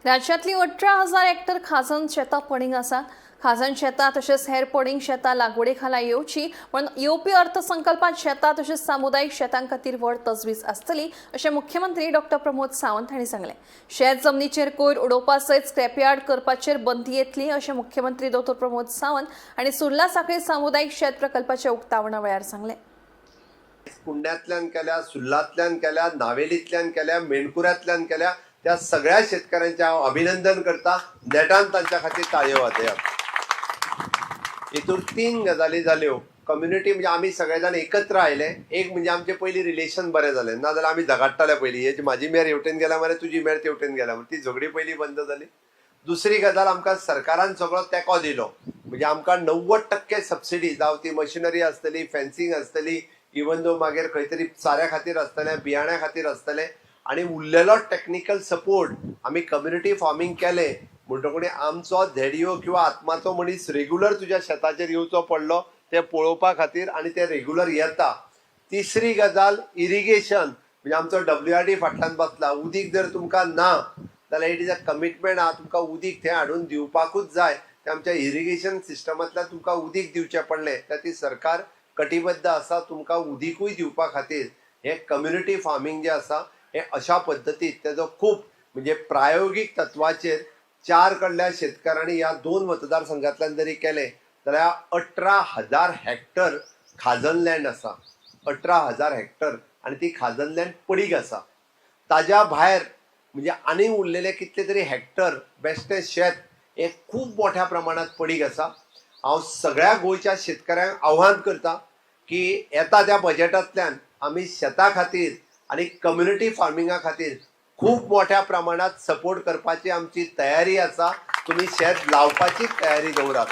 राज्यातली 18,000 हेक्टर खाजन शेतां पडींग आसात. खाजन शेतां तशेंच हेर पडींग शेतां लागवडी खाला येवची म्हणून येवपी अर्थसंकल्पात शेतां तशेंच सामुदायीक शेतां खातीर व्हड तजवीज आसतली, अशें मुख्यमंत्री डॉक्टर प्रमोद सावंत हांणी सांगलें. शेत जमनीचेर कोयर उडोवपा सयत स्क्रॅपयार्ड करपाचेर बंदी येतली, अशें मुख्यमंत्री दोतोर प्रमोद सावंत हांणी सुर्ला साखळी सामुदायीक शेत प्रकल्पाच्या उक्तावणा वेळार सांगलें. कुंड्यांतल्यान केल्या, सुर्लांतल्यान केल्या, नावेलींतल्यान केल्या, मेणकुऱ्यांतल्यान केल्या, त्या सगळ्या शेतकऱ्यांचें हांव अभिनंदन करता. नेटान तांच्या खातीर ताळयो वाजयात. हितून तीन गजाली जाल्यो. कम्युनिटी म्हणजे आमी सगळे जाण एकत्र आयले. एक म्हणजे आमचे पयलीं रिलेशन बरें जालें, नाजाल्यार आमी झगडटाले पयलीं. हेची म्हाजी मेर हेवटेन गेल्या मरे, तुजी मेर तेवटेन गेल्या. ती झगडी पयलीं बंद जाली. दुसरी गजाल, आमकां सरकारान सगळो तेंको दिलो. म्हणजे आमकां 90% सबसिडी, जावं ती मशिनरी आसतली, फेन्सिंग आसतली, इवन दो मागीर खंय तरी साऱ्या खातीर आसतलें, बियाण्या खातीर आसतलें आनी उरलेलो टॅक्निकल सपोर्ट. आमी कम्युनिटी फार्मींग केलें म्हणटकूच आमचो धेडयो किंवा आत्माचो मनीस रेगुलर तुज्या शेताचेर येवचो पडलो तें पळोवपा खातीर आनी ते रेगुलर येता. तिसरी गजाल, इरिगेशन. म्हणजे आमचो डब्ल्यू आर डी फाटल्यान बसला. उदीक जर तुमकां ना जाल्यार it is a commitment आहा, तुमकां उदीक थंय हाडून दिवपाकूच जाय. ते आमच्या इरिगेशन सिस्टमांतल्यान तुमकां उदीक दिवचें पडलें. त्या ती सरकार कटिबद्ध आसा तुमकां उदीकूय दिवपा खातीर. हें कम्युनिटी फार्मींग जें आसा, हें अशा पद्दतीन तेजो खूब म्हणजे प्रायोगीक तत्वाचेर चार कडल्या शेतकारांनी ह्या दोन मतदारसंघांतल्यान जरी केलें जाल्यार 18,000 हेक्टर खाजन लँड आसा. 18,000 हेक्टर आनी ती खाजन लँड पडीक आसा. ताज्या भायर म्हणजे आनी उरलेले कितले तरी हेक्टर बेश्टें शेत हें खूब मोठ्या प्रमाणात पडीक आसा. हांव सगळ्या गोंयच्या शेतकऱ्यांक आव्हान करता की येता त्या बजेटांतल्यान आमी शेता खातीर आनी कम्युनिटी फार्मिंगा खातीर खूब मोठ्या प्रमाणात सपोर्ट करपाची आमची तयारी आसा. तुमी शेत लावपाची तयारी दवरात.